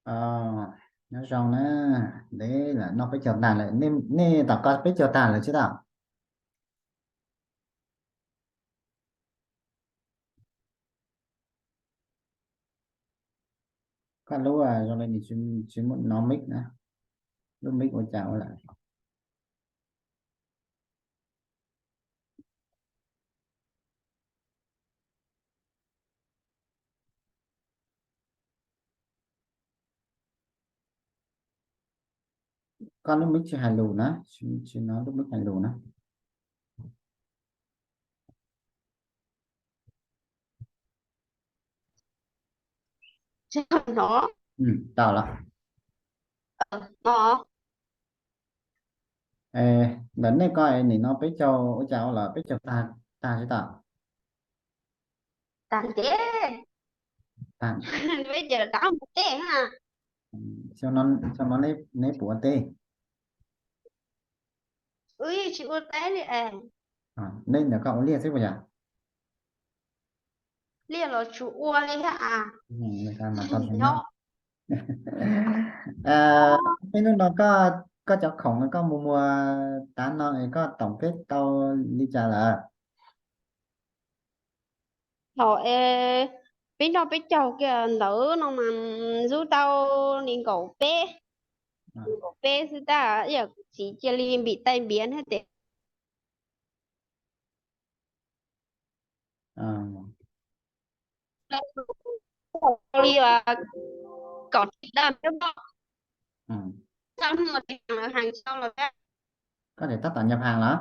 Nyob zoo na, ntev lawm, noj peb caug tag lawm, nej tom ko peb caug tag lawm tsis tau? Koj lub zoo li nws tsis muaj no mic na, lub mic ua cas ua lawm. Koj lub mic tsis hais lus na, tsis no lub mic hais lus na. Tau lawm. Ntawm nej ko nim no peb caug ua cas ua los peb caug tag tsis tau? Tag ntev. Peb caug tag mus tej ha. Xyoo no neb puas ua teb? Wb tsis ua teb li. Nej ntawm koj ua liaj xwb puas yog? Liaj los tsis ua li thiab. Peb hnub no koj cov khoom koj mus muag tav no es koj toom peb tau li cas lawm? Thaum peb noj peb caug kiag ntawd no mas zub tau li nkaum peb, nkaum peb xwb tab sis kuv txiv cia li npim tais npiav thiab ces li kaum tsis daj thiab. Tau hnub no ces heev tau los tab. Koj ces tab tom nhập hàng lawm?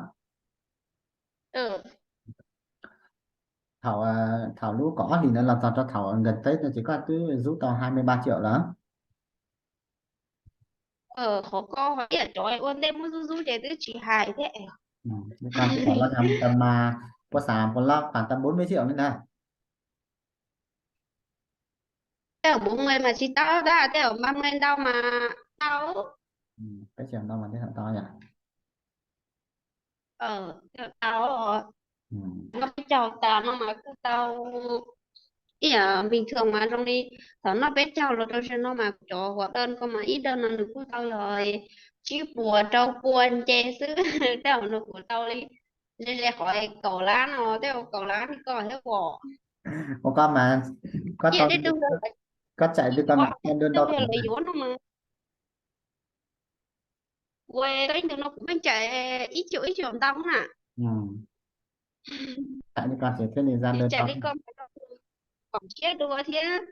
Thaum lub kaum ob hlis ntawd los txog rau thaum nkawd teb no ces koj twb zub tau hai mươi ba triệu lawm. Qhov ko ho ib yam cov ua ntej muab zub zub ces twb tsis hais thiab. Tau mas puas xav puas loj khoảng tầm bốn mươi triệu li ntag. Tej bốn mươi mas tsis tau tab, tej ba mươi ntau mas tau. Peb caug ntau mas tej tau yom. Tau, noj peb caug tas no mas kuj tau ib yam bình thường mas zoo li thaum noj peb caug los rau zaum no mas cov huam dawb ko mas ib dawb no nws kuj tau yog tsib puas rau pua nce xwb, tej zaum no kuv tau li ze ze qhov kaum lab no, tej zaum kaum lab li ko thiab kuv. Ua koj mas, koj tau, koj tsaim li ko mas koj dua ntau lawv yuav no mas. Kuv ib ntus no kuv pheej tsaim ib caum ib caum ntau na. Tsaim li ko thiaj li za li ko kom siab dua thiab.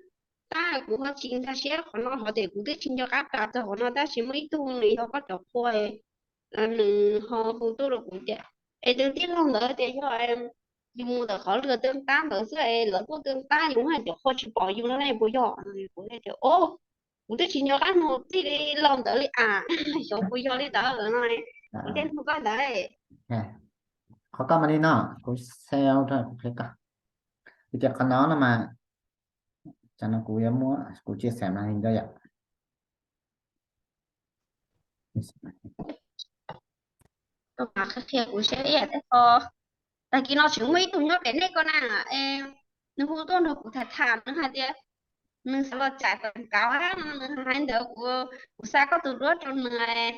Tab kuv ho tsis nkag siab qhov no hov tias kuv twb tsis nco qab tas txog qhov no tab sis muaj ib tug nws yog koj cov qhua, nws ho hu tuaj rau kuv tias es tus tij laug ntawd tias yog yus mus ntawm qhov lwm twb tab ntawd xwb es lawv tuaj twb tab yus muab cov qhua tsis pom yus no ne puas yog? Kuv tias o, kuv twb tsis nco qab mus txij li laus ntawd li as, xyov puas yog li ntawd no. Kuv thiaj nug koj ntawd. Qhov koj mas li no, kuv xav, kuv qhia koj. Vim tias qhov no no mas, tsam no kuv yuav muab kuv chia sẻ màn hình cho yom. Koj mam qhia kuv seb ib yam tej ko. Tag kis no tseem muaj ib tug nyob pem nej ko na, nws hu tuaj nrog kuv tham tham, nws hais tias nws xav los txais quảng cáo no, nws hais ntawd kuv, kuv xa koj tus duab rau nws.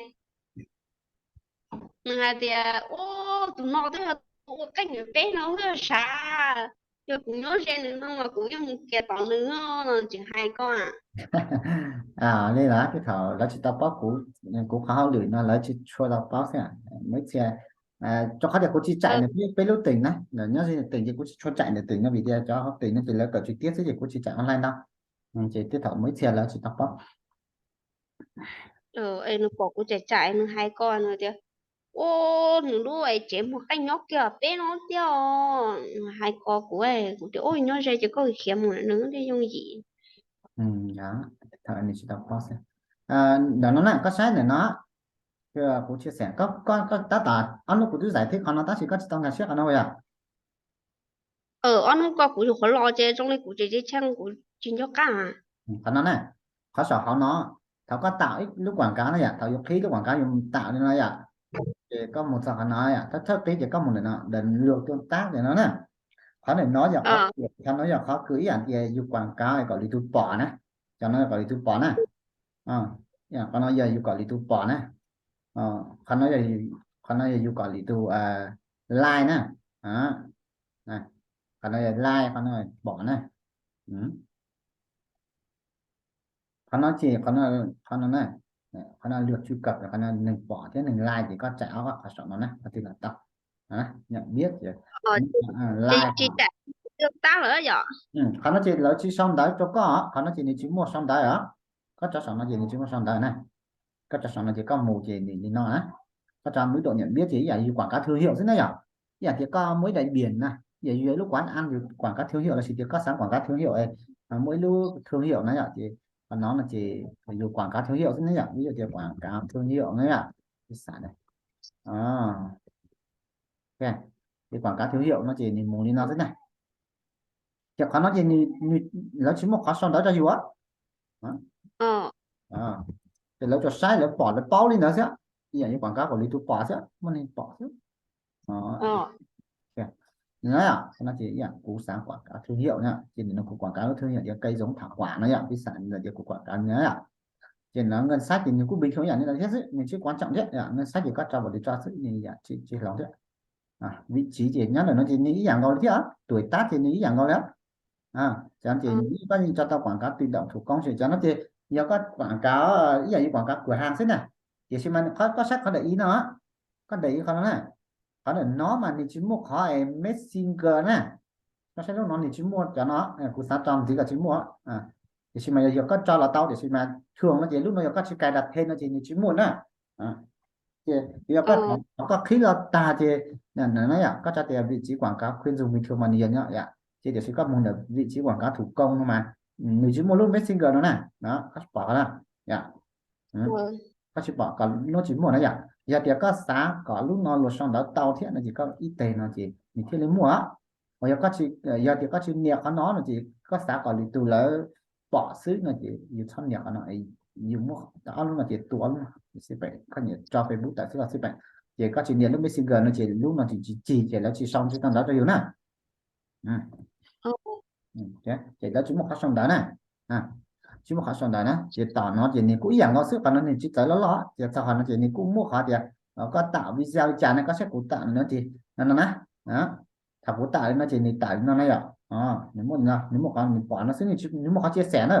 Nws hais tias ua tus no twb yog tus ua qeej peb no twb yog sav, yog kuv nyob ze nws no mas kuv yeej mus kiag tom nws no, tseem hais koj. Li lawm, tej thaum lawv tsis tau paub kuv, kuv qhov hauj lwm no lawv tsis tshua tau paub xwb. Muaj ib txhia, rau qhov tias kuv tsis tsaim ntawm peb lub tỉnh na, nyob ze tỉnh ces kuv tsis tshua tsaim ntawm tỉnh no vim tias cov hauv tỉnh no ces lawv kawm trực tiếp xwb ces kuv tsis tsaim online ntau. Ces tej thaum muaj ib txhia lawv tsis tau paub. Nws pom kuv tsaim tsaim nws hais ko nws tias ua nws lub tsev muag qeej nyob kiag peb no tiag. Nws hais ko kuv, kuv tias ua nyob ze ces koj khiav mus nws thiaj yooj yim. Ntawm no na, koj saib ntawm no, kuv chia sẻ, koj tab tom ob hnub kuv twb zais thiab qhov no tab sis koj tsis tau nkag siab qhov no yom. Ob hnub ko kuv yus qhov los ces zoo li kuv tseem tsis tsheej, kuv tsis nco qab. Qhov no na, qhov saum hauv no, thaum koj tạo ib lub quảng cáo no yom, thaum yus qhib lub quảng cáo yus tạo li no yom, ces koj mus txog qhov no yom, thawj thawj qhib ces koj mus ntawm no, ntawm luag tuaj tab ntawm no na. Qhov ntawm no yog qhov, qhov no yog qhov kws ib yam tias yus quảng cáo kom lwm tus pom na, cov no kom lwm tus pom na. Qhov no yog yus kom lwm tus pom na. Qhov no yog, qhov no yog yus kom lwm tus like na. Qhov no yog like, qhov no pom na. Qhov no ces qhov no, qhov no na, qhov no luag tswj kawm, qhov no neeg pom thiab neeg like ces koj tsa ob qhov saum no na, qhov twg los tau. Nyiam biab ces like. Qhov no ces lawv tsis sau ntawv rau koj, qhov no ces nws tsis muaj sau ntawv os. Koj tso saum no ces nws tsis muaj sau ntawv na. Koj tso saum no ces koj mus ces nws li no na. Koj tso mus ib daim nyiam biab ces ib yam yus quảng cáo thương hiệu xwb na yom. Ib yam tias koj muaj ib daim biển na, ib yam yus lub quán ăn yus quảng cáo thương hiệu lossis tias koj xav quảng cáo thương hiệu, muaj ib lub thương hiệu na yom, ces qhov no no ces yus quảng cáo thương hiệu xwb na yom, ví dụ tias quảng cáo thương hiệu na yom. Ces quảng cáo thương hiệu no ces nws mus li no xwb na. Ces qhov no ces lawv tsis muaj qhov sau ntawv rau yus. Ces lawv tsuas saib lawv pom lawv paub li ntawd xwb, ib yam yus quảng cáo kom lwm tus pom xwb, muaj neeg pom xwb. Kuv xav quảng cáo thương hiệu na, ces nws kuv quảng cáo thương hiệu tias cây giống thảo quả no yom, piv xam tias kuv quảng cáo na yom. Ces no ngân sách ces nws kuj bình thường ib yam li ntawd thiab xwb, nws tsis quan trọng thiab, ngân sách ces koj tso npaum li tso xwb, nws yam tsis hloov thiab. Vị trí ces nyob ntawm no ces nws ib yam nkaus li thiab, tuổi tác ces nws ib yam nkaus li. Ces no ces nws yeej, koj yeej tso tau quảng cáo tự động thủ công ces cov no ces yog koj quảng cáo ib yam yus quảng cáo cửa hàng xwb na. Tiam sis mas koj saib qhov ntawm ib no, koj ntawm ib qhov no na, qhov ntawm no mas nws tsis muaj qhov Messenger na. Koj saib lub no nws tsis muaj cov no, kuv xav tso ntxiv los tsis muaj. Tiam sis mas yog koj tso los tau, tiam sis mas thường no ces lub no yog koj tsis cài đặt thêm no ces nws tsis muaj na. Ces yog koj, koj qhib los tag ces, no yom, koj tso tias vị trí quảng cáo khuyến dùng bình thường mas nws yog no yom, ces tiam sis koj mus ntawm vị trí quảng cáo thủ công no mas nws tsis muaj lub Messenger no na. Koj pom qhov no yom. Koj tsis pom kom lub no tsis muaj na yom. Yog tias koj xav kom lub no luag sau ntawv tau thiab no ces koj ib teg no ces nws thiaj li muaj. Ho yog koj tsis, yog tias koj tsis nias qhov no no ces koj xav kom lwm tus lawv pom xwb no ces yus txhob nias qhov no, yus muab ob lub no ces tua ob lub no xwb pem, koj nias tso Facebook tawm xwb los xwb pem. Ces koj tsis nias lub Messenger no ces lub no tsis, tsis cig ces lawv tsis sau tsis tau ntawv rau yus na. Ces lawv tsis muaj qhov sau ntawv na. Tsis muaj qhov sau ntawv na, ces tom no ces nws kuj ib yam nkaus xwb, qhov no nws tsis txawv loj loj, ces txog qhov no ces nws kuj muaj qhov tias koj tạo video li cas ne, koj saib kuv tạo no ces no no na. Thaum kuv tạo li no ces nws tawm li no na yom. Nws muaj, nws muaj qhov nws pom no xwb, nws muaj qhov chia sẻ na.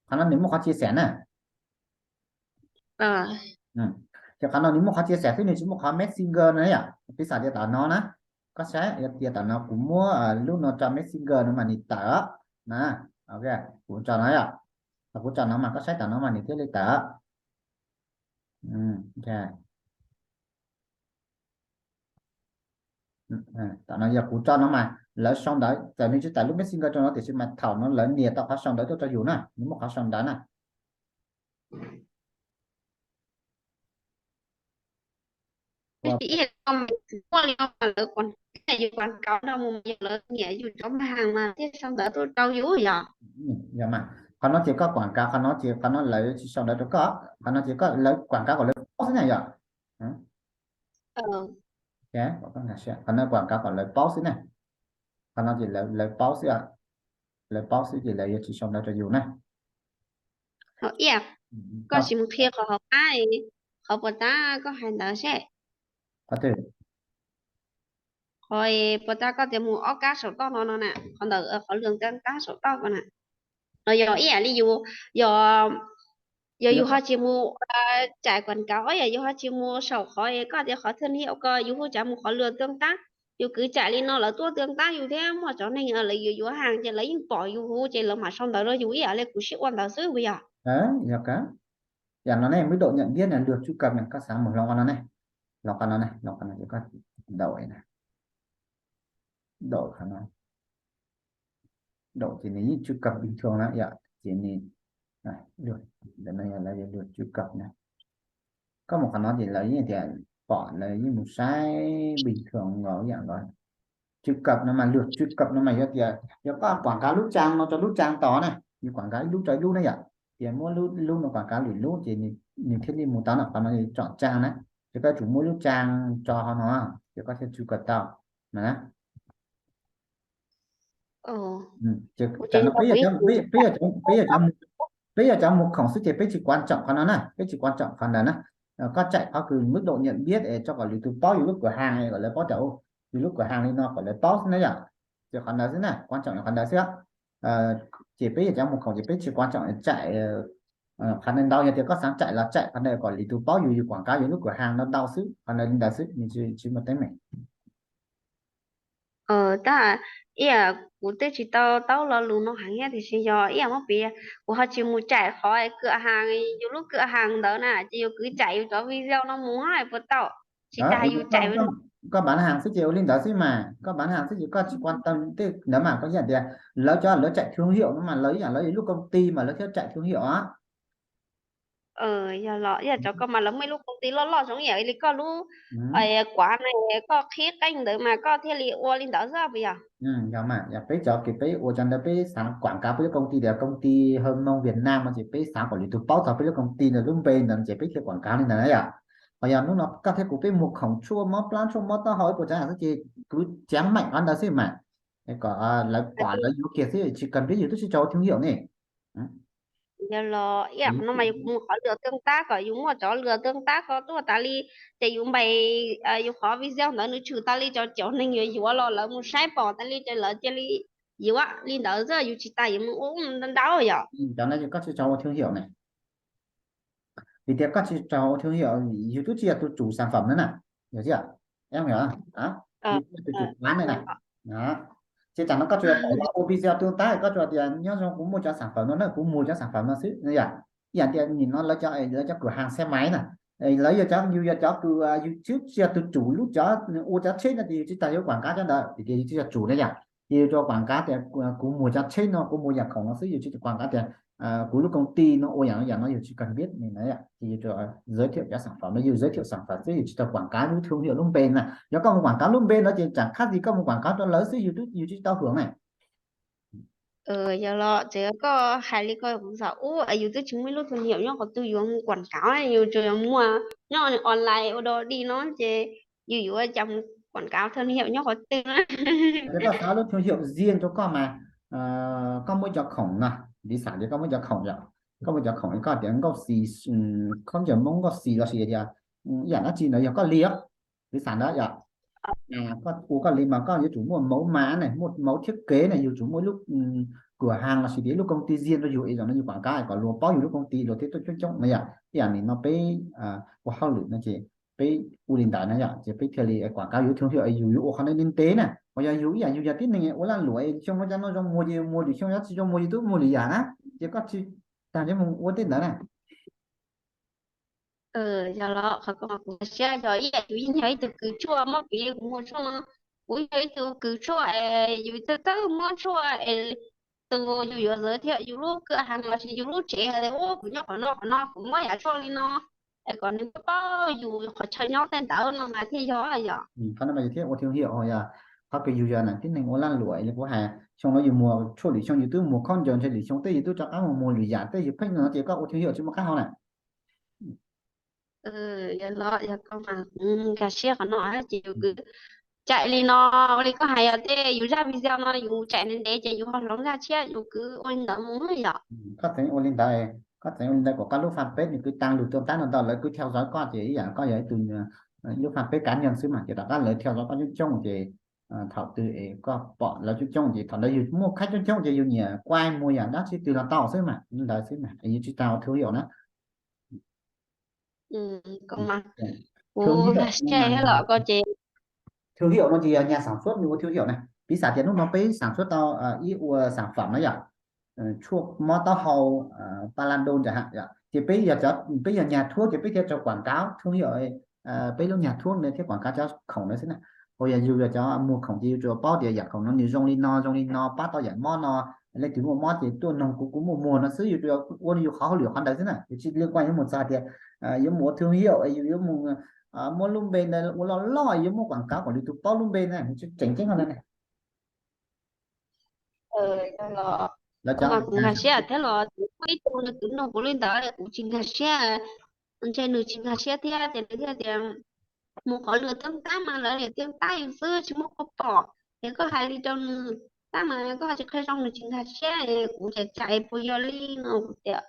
Qhov no nws muaj qhov chia sẻ na. Ces qhov no nws muaj qhov chia sẻ xwb, nws tsis muaj qhov Messenger no yom. Piv xam tias tom no na, koj saib tias tom no kuv muab lub no tso Messenger no mas nws tawm na. Kuv tso no yom, kuv tso no mas koj saib tom no mas nws thiaj li tawm. Tom no yog kuv tso no mas lawv sau ntawv, txawm nws tsis tawm lub Messenger rau no tiam sis mas thaum no lawv nias tau qhov sau ntawv tuaj rau yus na, nws muaj qhov sau ntawv na. Ib yam li no mas lawv quảng cáo no mus mas yog lawv nyiam yus cov maj has mas thiaj sau ntawv tuaj rau yus yom. Yog mas, qhov no ces koj quảng cáo, qhov no ces qhov no lawv tsis sau ntawv rau koj, qhov no ces koj, lawv quảng cáo kom lawv paub xwb na yom. Qhov no quảng cáo kom lawv paub xwb na. Qhov no ces lawv paub xwb, lawv paub xwb ces lawv yuav tsis sau ntawv rau yus na. Ib yam, koj sim mus qhia qhov hauv qab, qhov puas tab koj hais ntawd seb. Qhov twg? Qhov puas tab koj tias mus ob kab saum toj no no na, qhov ntawm qhov lwm tab saum toj ko na. No yog ib yam li yus, yog, yog yus ho tsis mus tsais quảng cáo, yog yus ho tsis mus saum qhov koj tias qhov thwj hib ko, yus hu tsav mus qhov lwm tương tác, yus kwv tsam li no lawv tuaj tương tác yus thiab muaj cov neeg lawv yuav yuav hàng ces lawv yeej pom yus hu ces lawv mam sau ntawv rau yus ib yam li kuv sib ua ntawd xwb puas yog? Yog kab, yam no ne, muaj ib daim nyiam biab ne, luag tswj kab ne, koj xav mus hloov qhov no ne, hloov qhov no ne, hloov qhov no ces koj daus, daus qhov no, daus ces nws yeej tswj kab bình thường na yom, ces nws, ntawm no yog lawv yuav luag tswj kab na. Koj mus qhov no ces lawv yeej tias pom, lawv yeej mus saib bình thường nkaus ib yam nkaus. Truy cập no mas, luag truy cập no mas yog tias yog koj quảng cáo lub trang no rau lub trang tod na, yus quảng cáo ib lub rau ib lub na yom, ces muab lub no quảng cáo lwm lub ces nws thiaj li mus tau na. Qhov no chọn trang na, ces koj tsum muab lub trang tso qhov no, ces koj thiaj truy cập tau na. Ces tam no peb yog cov, peb yog cov, peb yog cov mus khoom xwb ces peb tsis quan trọng qhov no na, peb tsis quan trọng qhov ntawd na. Koj chạy qhov kws mức độ nhận biết es rau kom lwm tus paub yus lub cửa hàng, kom lawv paub tias yus lub cửa hàng li no kom lawv paub xwb na yom. Ces qhov ntawd xwb na, quan trọng qhov ntawd xwb. Ces peb yog cov mus khoom ces peb tsis quan trọng chạy qhov ntawd ntau, yog tias koj xav chạy los chạy qhov ntawd kom lwm tus paub yus, yus quảng cáo yus lub cửa hàng no ntau xwb, qhov ntawd li ntawd xwb, nws tsis muaj teeb meem. Tab ib yam kuv twb tsis tau taub lo lus no heev thiab, tiam sis yog ib yam muab piv, kuv ho tsis mus chạy qhov kawm haas, yus lub kawm haas ntawd na, ces yus kwv chạy yus cov video no mus puas tau, tsis tas yus chạy. Koj bán hàng xwb ces ua li ntawd xwb mas, koj bán hàng xwb ces koj tsis quan tâm tej ntawd mas, koj ib yam tias lawv cov lawv chạy thương hiệu no mas lawv ib yam lawv lub công ty mas lawv thiaj chạy thương hiệu os. Yog los ib yam cov koj mas lawv muaj ib lub công ty loj loj zoo ib yam li koj lub quán na, koj qhib qeej ntawd mas koj thiaj li ua li ntawd xwb puas yog? Yog mas, yog peb cov kws peb ua cov ntawd peb xav quảng cáo peb lub công ty tias công ty Hơmông Việt Nam no ces peb xav kom lwm tus paub txog peb lub công ty ntawd lub npe ntawd ces peb thiaj quảng cáo li ntawd na yom. Ho yog hnub no koj thiab kuv peb mus khoom tshuaj mob plab tshuaj mob taub hau ib puas tsav yam xwb ces kuv cam meem qhov ntawd xwb mas, kom lawv pom lawv yuav kiag xwb, tsis cần biết yus twb tsis tau ua thương hiệu ne. Yog los ib yam no mas yus mus qhov lượt tương tác kom yus muaj cov lượt tương tác ko tuaj tas li, ces yus npais yus qhov video ntawd nws tshwm tas li, cov cov neeg yuav yuav los lawv mus saib pom tas li ces lawv cia li yuav li ntawd xwb, yus tsis tas yuav mus ua ntau ntau yom. Cov no yog koj tsis tau ua thương hiệu ne. Vim tias koj tsis tau ua thương hiệu, yus twb tsis yog tus chủ sản phẩm no na, yog tsis yog? Tus chủ quán no na. Ces tam no koj tsuas ua video tương tác, koj tsuas tias nyob zoo kuv muaj cov sản phẩm no na, kuv muag cov sản phẩm no xwb yom. Ib yam tias nim no lawv cov, lawv cov cửa hàng xe máy na, lawv yog cov, yus yog cov kws yus twb tsis yog tus chủ lub cov ua cov tsheb no ces yus tsis tas yuav quảng cáo cov ntawd vim tias yus tsis yog chủ na yom. Ces yus tsuas quảng cáo tias kuv muag cov tsheb no, kuv muag yam khoom no xwb, yus tsis quảng cáo tias kuv lub công ty no ua yam no yam no, yus tsis cần biết li na yom. Ces yus tsuas giới thiệu cov sản phẩm no, yus giới thiệu sản phẩm xwb, yus tsis tau quảng cáo lub thương hiệu lub npe na. Yog koj mus quảng cáo lub npe no ces tsam khab zis koj mus quảng cáo rau lawv xwb, yus tsis tau hưởng na. Yog los txawm koj hais li ko kuv xav ub, yus twb tsis muaj ib lub thương hiệu nyob qhov twg yuav mus quảng cáo, yus tsuas yuav muaj nyob online ua dog dig no ces yus yuav cas mus quảng cáo thương hiệu nyob qhov twg na. Koj xav lub thương hiệu riêng rau koj mas, koj muaj cov khoom no, vis dụ tias koj muaj cov khoom yom, koj muaj cov khoom koj tias nkauj xis, khaub ncaws Hmoob nkauj xis los sis tias ib yam dab tsi ntawd yog koj li, vis dụ ntawd yom, koj ua koj li mas koj yuav tsum muaj mẫu mã ne, muaj mẫu thiết kế ne, yuav tsum muaj ib lub cửa hàng los sis tias ib lub công ty riêng rau yus es zaum no yus quảng cáo kom luag paub yus lub công ty luag thiaj tuaj coob coob na yom. Ib yam nim no peb ua hauj lwm no ces peb ua li ntawd na yom, ces peb thiaj li quảng cáo yus thương hiệu, yus yuav ua qhov ntawd ntev ntev na. Ho yog yus ib yam yus yog tib neeg ua lag luam, xyoo no cov no zoo muag ces muag, lwm xyoo cov tsis zoo muag ces twb muag lwm yam na, ces koj tsis tas yuav mus ua tej ntawd na. Yog los qhov ko mas kuv nkag siab, yog ib yam yus yeej yog ib tug kws tshuaj, muab piv kuv muag tshuaj no, kuv yog ib tug kws tshuaj es yus txawj txawj muab tshuaj es tus yus yuav giới thiệu yus lub kawm hav los sis yus lub tsev hais tias ub kuv nyob qhov no qhov no kuv muab yam tshuaj li no, es kom nws paub yus qhov chaw nyob tej ntawd no mas thiaj yog yom. Qhov no mas yus thiaj ua thương hiệu, yog qhov kws yus yog tib neeg ua lag luam li kuv hais, xyoo no yus muag tshuaj, lwm xyoo yus twb muag khaub ncaws, ntshe lwm xyoo tej yus twb rov qab mus muag lwm yam tej, yus pheej no ces koj ua thương hiệu tsis muaj qab hau na. Yog los yog koj mas kuv nkag siab qhov no ces yus kwv cai li no, ua li koj hais yog tej yus zaj video no yus cai ntev ntev ces yus ho hloov zaj tshiab yus kwv ua li ntawd mus yom. Koj txeev ua li ntawd, koj txeev ua li ntawd kom koj lub fanpage nws kwv tag lug tương tác no ntau, lawv kwv theo dõi koj ces ib yam koj yog ib tug, ib lub fanpage cá nhân xwb mas ces rov qab lawv theo dõi koj coob coob ces thaum twg es koj pom lawv coob coob ces thaum ntawd yus muaj khách coob coob ces yus nyiam quay muag yam dab tsi twg los tau xwb mas, li ntawd xwb mas, yus tsis tas ua thương hiệu na. Kuv nkag siab los ko ces thương hiệu no ces yog nhà sản xuất nws ua thương hiệu na. Piv xam tias hnub no peb sản xuất tau ib ua sản phẩm na yom, tshuaj mob taub hau Panadol ntawd ha, ces peb yog, peb yog nhà thuốc ces peb thiaj tau quảng cáo thương hiệu, peb lub nhà thuốc no thiaj quảng cáo cov khoom ntawd xwb na. Ho yog yus yog cov muag khoom ces yus tsuas paub tias yam khoom no nws zoo li no zoo li no, pab tau yam mob no, leej twg muaj mob ces tuaj noog kuv, kuv muaj muag no xwb, yus tsuas ua yus qhov hauj lwm qhov ntawd xwb na, yus tsis liên quan yuav mus txog tias yuav mus ua thương hiệu, yus yuav mus muab lub npe ntawd ua loj loj, yuav muab quảng cáo kom lwm tus paub lub npe na, nws tsis tseem ceeb qhov ntawd na. Kuv nkag siab thiab los kuv muaj ib tug nws kwv nug kuv li ntawd kuv tsis nkag siab, ntshe nws tsis nkag siab thiab ces nws thiaj tias mus qhov lwm tương tác mas lawv lam tương tác yus xwb tsis muaj koj pom, ces koj hais li rau nws. tab mas koj tsis qhia zoo nws tsis nkag siab, kuv tseem tsam puas yog li no. Kuv tias,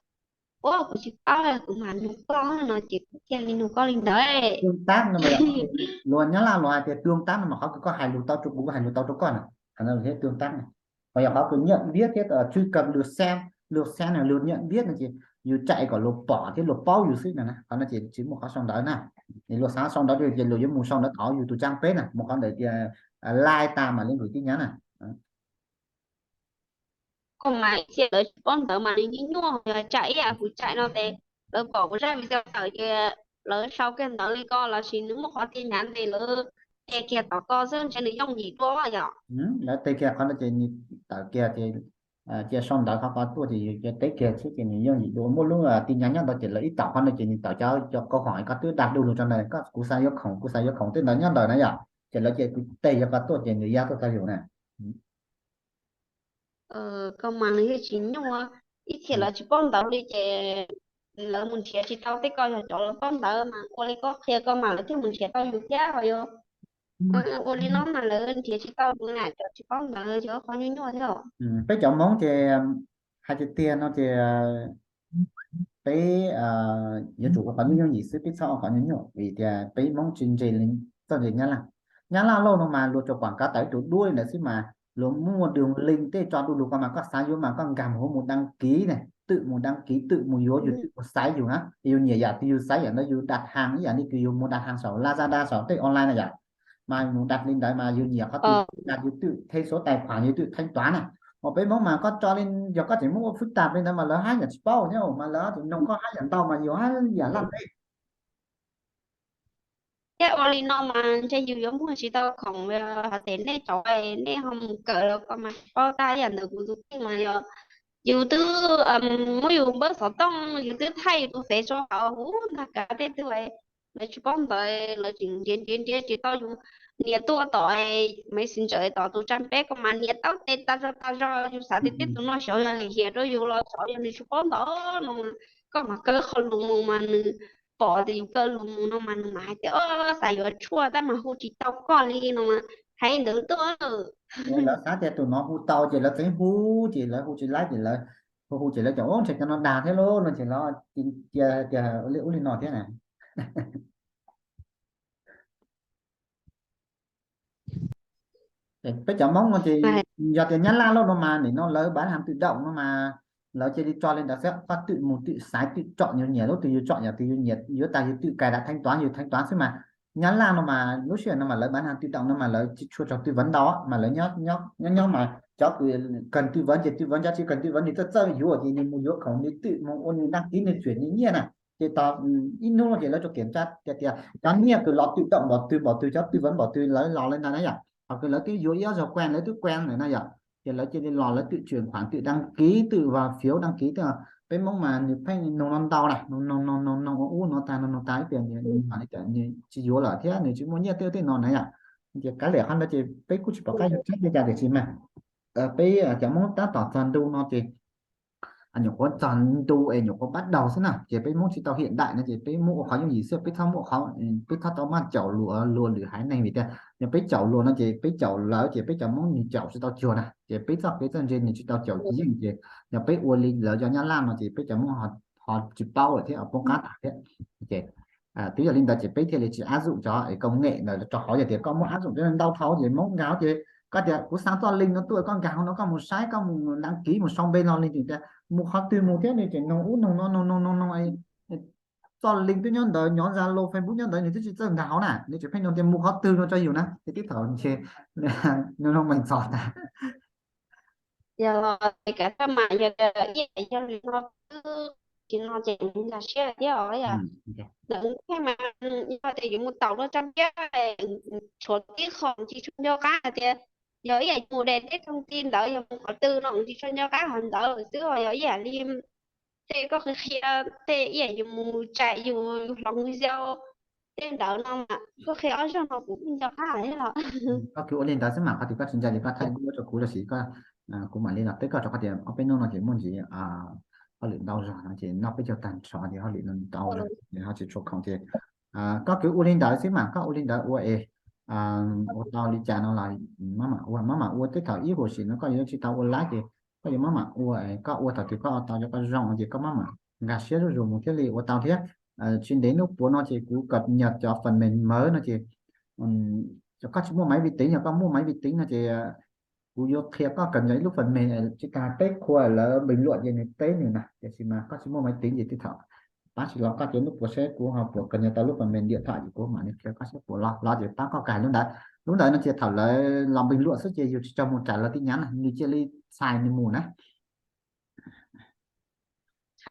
ua kuv tsis paub, kuv mam nug koj no ces kuv thiaj li nug koj li ntawd. Tương tác no mas yog luag Nyab Laj luag hais tias tương tác no mas qhov kws koj hais lus tau rau kuv, kuv hais lus tau rau koj na, qhov no thiab tương tác na. Ho yog qhov kws nhận biết thiab truy cập lượt xem, lượt xem no lượt nhận biết no ces yus tsam kom luag pom thiab luag paub yus xwb no na, qhov no ces tsis muaj qhov sau ntawv na. Luag xav sau ntawv ces luag yuav mus sau ntawv tod yus tus trang peb na, mus qhov ntawd tias like tas mam li gửi tin nhắn na. Koj mas ib txhia lawv tsis paub ntawv mas nws nyuaj nyuaj, yog tsam ib yam kuv tsam no ces lawv pom kuv zaj video tawm ces lawv sau kiag ntawv li ko lossis nws muaj qhov tin nhắn ces lawv teg kiag tom ko xwb ntshe nws yooj yim dua yom. Lawv teg kiag qhov no ces nws tawm kiag ces cia sau ntawv qhov ko tuaj ces yus cia teb kiag xwb ces nws yooj yim dua. Muaj lub tin nhắn nyob ntawd ces lawv ib tawm qhov no ces nws tawm cov cov câu hỏi koj twb đặt đủ lus rau ntawd, koj kuv xav yuav khoom, kuv xav yuav khoom tej ntawd nyob ntawd na yom, ces lawv cia kuv teg yuav ko tuaj ces nws ya tuaj tau yus na. Koj mas nws yeej tsis nyuaj, ib txhia lawv tsis paub ntawv li ces lawv mus nrhiav tsis tau tej, koj yog cov lawv paub ntawv mas ua li koj qhia koj mas lawv thiaj mus nrhiav tau yus thiab ho yog ua li no mas lawv nrhiav tsis tau yus na, cov tsis paub ntawv ces qhov nyuaj nyuaj thiab. Peb cov Hmoob ces hais tiag tiag no ces peb yuav tsum ua qhov nyuaj nyuaj yim xwb, peb txhob ua qhov nyuaj nyuaj vim tias peb Hmoob tsis ntse li txoj ntse Nyab Laj. Nyab Laj lauj no mas luag tsuas quảng cáo tawm ib tug duab li ntawd xwb mas luag muaj đường link tej tso du lug ko mas koj xav yuav mas koj nkag mus huv mus đăng ký ne, twm mus đăng ký, twm mus yuav, yus twm mus xaiv yus na, yus nyiam yam twg yus xaiv yam ntawd, yus đặt hàng ib yam li kws yus mus đặt hàng saum Lazada saum tej online na yom. Mas mus đặt li ntawd mas yus nyiam qhov twg yus đặt, yus twm thêm số tài khoản, yus twm thanh toán na. Ho peb Hmoob mas koj tso li, yog koj tseem muab ua phức tạp li ntawd mas lawv haj yam tsis paub thiab, mas lawv tseem noog koj haj yam ntau mas yus haj yam laj peb. Thiab ua li no mas ntshe yus yuav muag tsis tau khoom, hais tias nej cov nej ho mus kawm los koj mas tsis paub tag, yam ntawd kuv tus kheej mas yog yus twb muab yus npawb xov tooj, yus twb thaij yus tus fev rau hauv huv ntag kav tej twg, lawv tsis paub ntawd lawv tseem nrhiav nrhiav nrhiav tsis tau yus. Nias tuaj tom Messenger tom tus trang peb ko mas nias tau tes tas zog tas zog, yus xav tias tej tus no xyov yog lim hiam rau yus los xyov yog nws tsis paub ntawv no, koj mas kaw qhov lus mus mas nws pom tias yus kaw lus mus no mas nws mam hais tias, o, xav yuav tshuaj tab mas hu tsis tau koj li no mas hais ntawd tuaj. Lawv xav tias tus no hu tau ces lawv txeev hu, ces lawv hu tsis laib ces lawv hu hu ces lawv tias, o, ntshe cov no dag thiab lauj no ces lawv cia tias ub li no thiab na. Peb cov Hmoob no ces yog tias Nyab Laj lauj no mas nim no lawv bán hàng tự động no mas lawv cia li tso li ntawd xwb, koj twm mus twm xaiv twm tsom yus nyiam lub twg yus tsom, yam twg yus nyiam yuav tas yus twm cài đặt thanh toán yus thanh toán xwb mas. Nyab Laj no mas lub sij hawm no mas lawv bán hàng tự động no mas lawv tsis tshua tso tư vấn ntau mas lawv nyob nyob mas cov kws cần tư vấn ces tư vấn, cov tsis cần tư vấn nws txawj txawj yuav ces nws mus yuav khoom nws twm mus ua nws đăng ký nws chuyển nws nyiaj na. Ces tau ib hnub no ces lawv tsuas kiểm tra tias tias cov nyiaj kws los tự động npaum twg npaum twg, cov tư vấn npaum twg lawv los li ntawd na yom. Ho kws lawv twb yuav ib ob zaug quen, lawv twb quen lawm na yom, ces lawv cia li los lawv twm chuyển khoản, twm đăng ký, twm vào phiếu đăng ký. Peb Hmoob mas nws pheej nug no ntau na, nug nug nug nug nug ua ub no tag nug nug tag ib pliag nws mam li tias nws tsis yuav lawm thiab nws tsis muaj nyiaj tej tej no na yom. Ces kav liam qhov ntawd ces peb kuj tsis pom qab yuav tsab li cas tiam sis mas peb cov Hmoob tab tom txog ntu no ces nyuam qhuav txog ntu es nyuam qhuav bắt đầu xwb na, ces peb Hmoob tsis tau hiện đại no ces peb muab ua qhov yooj yim xwb, peb txhob muab qhov, peb txhob tau maj caum luag, luag lwm haiv neeg vim tias yog peb caum luag no ces peb caum lawv ces peb cov Hmoob nws caum tsis tau cuag na, ces peb txoj kev txawj ntse nws tsis tau caum yeej ces yog peb ua li lawv cov Nyab Laj no ces peb cov Hmoob ho tsis paub lawm thiab poob qab tas thiab. Ces twb yog li ntawd ces peb thiaj li tsis áp dụng cov công nghệ ntawd rau hauv, yog tias koj muab áp dụng cov ntau dhau ces Hmoob nkag ces koj tias kuv xa txoj link no tuaj koj nkag hauv no koj mus saib koj mus đăng ký mus sau npe no li tias mus qhov twg mus thiab nws tseem nug ub nug no nug nug nug nug txoj link twb nyob ntawd, nyob Zalo Facebook nyob ntawd nws twb tsis txawj nkag hauv na, nws tseem pheej nug tias mus qhov twg no rau yus na, ces tib thaum ntshe nug nug mees txog tas. Yog los kav tsij mas yog ib yam yog li no xwb, tsis no ces nkag siab thiab os. Ntawm thiaj mas yog tias yus mus taum luag tsab npiab, tshuav tib qho tsis tshua nco qab hais tias yog ib yam yus mus de tej thông tin ntawd yog mus qhov twg no tsis tshua nco qab qhov ntawd xwb, ho yog ib yam li tej koj qhia qhia tej ib yam yus mus tsam yus, yus hloov video tej ntawd no mas koj qhia ob zaug no kuv kuj nco qab thiab los. Koj kws ua li ntawd xwb mas qhov tias koj tsis ntshai ces koj thaij duab rau kuv los sis koj, kuv mam li los teb koj rau qhov tias ob peb hnub no ces muaj ntsis hauj lwm ntau zog no ces noj peb caug tag nrho ces hauj lwm no ntau zog ces ho tsis tshua khoom ces koj kws ua li ntawd xwb mas koj ua li ntawd ua es ua tau li cas no los maj mam ua, maj mam ua tej thaum ib huam sim no koj yuav tsis tau ua lab ces koj yuav maj mam ua, koj ua thaum twg koj tau cov koj zoo ces koj maj mam nkag siab zuj zus mus thiaj li ua tau thiab. Tsis ntev hnub puav no ces kuv cập nhật cov phần mềm mới no ces, koj tsis muaj máy vi tính, yog koj muaj máy vi tính no ces kuv yuav qhia koj cập nhật ib lub phần mềm, tsis tas teb qhua lawv bình luận ces nws teb nws na, tiam sis mas koj tsis muaj máy tính ces tej thaum pab tsis los koj ces hnub puav seb kuv ho puas cập nhật tau lub phần mềm điện thoại ces kuv mam li qhia koj seb puas los, los ces pab koj cài lub ntawd. Lub ntawd no ces thaum lawv los bình luận xwb ces yus tsis tau mus trả lời tin nhắn na, nws cia li xài nws mus na.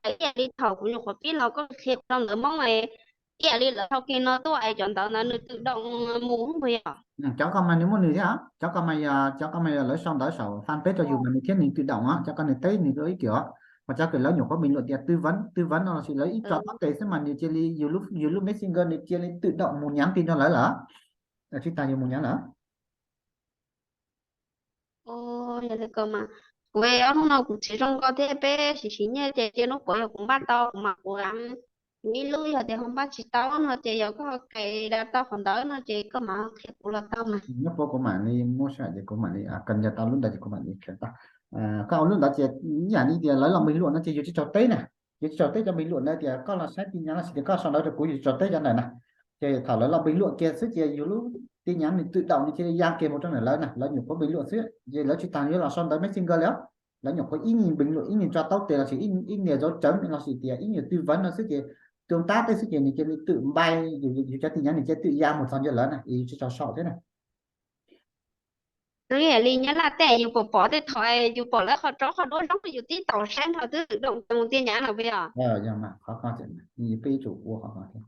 Ib yam li thaum kuv nyuam qhuav pib los koj qhia kuv rau ntawv Hmoob, ib yam li lawv sau kis no tuaj es cov ntawv ntawd nws tự động mus puas yog? Cov ko mas nws muaj nws thiab, cov ko mas yog, cov ko mas yog lawv sau ntawv saum fanpage rau yus mas nws thiab nws tự động os, cov ko nws teb nws ib kiểu. Ho cov kws lawv nyuam qhuav bình luận tias tư vấn, tư vấn no lossis lawv ib tso tau tes xwb mas nws cia li, yus lub, yus lub Messenger nws cia li tự động mus nhắn tin rau lawv lawm. Tsis tas yus mus nyab lawm. Yog li ko mas kuv ob hnub no kuv tsis zoo nkauj thiab, peb sim sim nyiaj ces cia hnub puav yog kuv npaj tau kuv mam kuv ib lub, yog tias ho npaj tsis tau no ces yog koj ho cài da tau qhov ntawd no ces koj mam qhia kuv los tau mas. Hnub puav kuv mam li muab sij hawm ces kuv mam li cập nhật tau lub ntawd ces kuv mam li qhia tau. Koj ua lub ntawd ces ib yam li tias lawv los bình luận no ces yus tsis txaus teb na, yus tsis txaus teb cov bình luận ntawd tias koj los saib tin nhắn lossis tias koj sau ntawv rau kuv yus tsis txaus teb cov ntawd na. Ces thaum lawv los bình luận kiag xwb ces yus lub tin nhắn nws tự động nws cia li ya kiag mus rau ntawm lawv na, lawv nyuam qhuav bình luận xwb ces lawv tsis tas yuav los sau ntawv Messenger li os. Lawv nyuam qhuav ib nyuag bình luận ib nyuag tso tau tes lossis ib nyuag dấu chấm lossis tias ib nyuag tư vấn no xwb ces tương tác tej xwb ces nws cia li tự động bay, yus cov tin nhắn nws cia li tự động ya mus txog ncua lawv na, yus tsis txaus sau thiab na. Ib yam li Nyab Laj tej yus pom pom tej thaum yus pom lawv qhov tsob qhov duab zoo yus tib taus saib nrho twb tự động mus tin nhắn lawm puas yog? Yog mas qhov ko ces yus peb yuav tsum ua qhov ko thiab.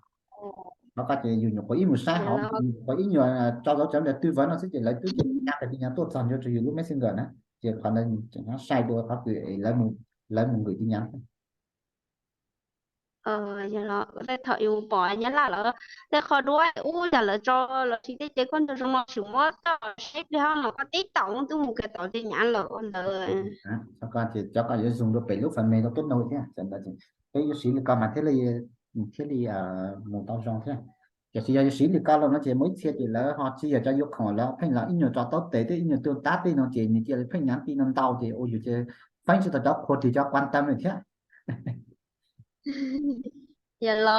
Qhov ko ces yus nyuam qhuav ib mus saib hauv, yus nyuam qhuav ib nyuag tso dấu chấm ntawd tư vấn no xwb ces lawv twb cia li ya tes tin nhắn tuaj txog ncua rau yus lub Messenger na. Ces qhov ntawd tseem sai dua qhov kws lawv mus, lawv mus gửi tin nhắn. Yog los tej thaum yus pom Nyab Laj lawv tej qhov duab ub yog lawv tso lossis tej ces koj nco zoo no tseem muab coj saib pliag no koj tib taus twb mus kiag tau tin nhắn lawm ua ntawd. Qhov ko ces cov ko yuav zoo dua pem lub phần mềm rau tuab nau thiab, peb yuav siv li ko mas thiaj li, thiaj li mus tau zoo thiab. Tiam sis yog yuav siv li ko lawm no ces muaj ib txhia ces lawv ho tsis yog cov yus khoom, lawv pheej los ib nyuag tso tau tes thiab ib nyuag tương tác tej no ces nws cia li pheej nhắn tin no ntau ces ua yus ces feeb tsis tau cov qhua ris cov quan tâm lawm thiab. Yog los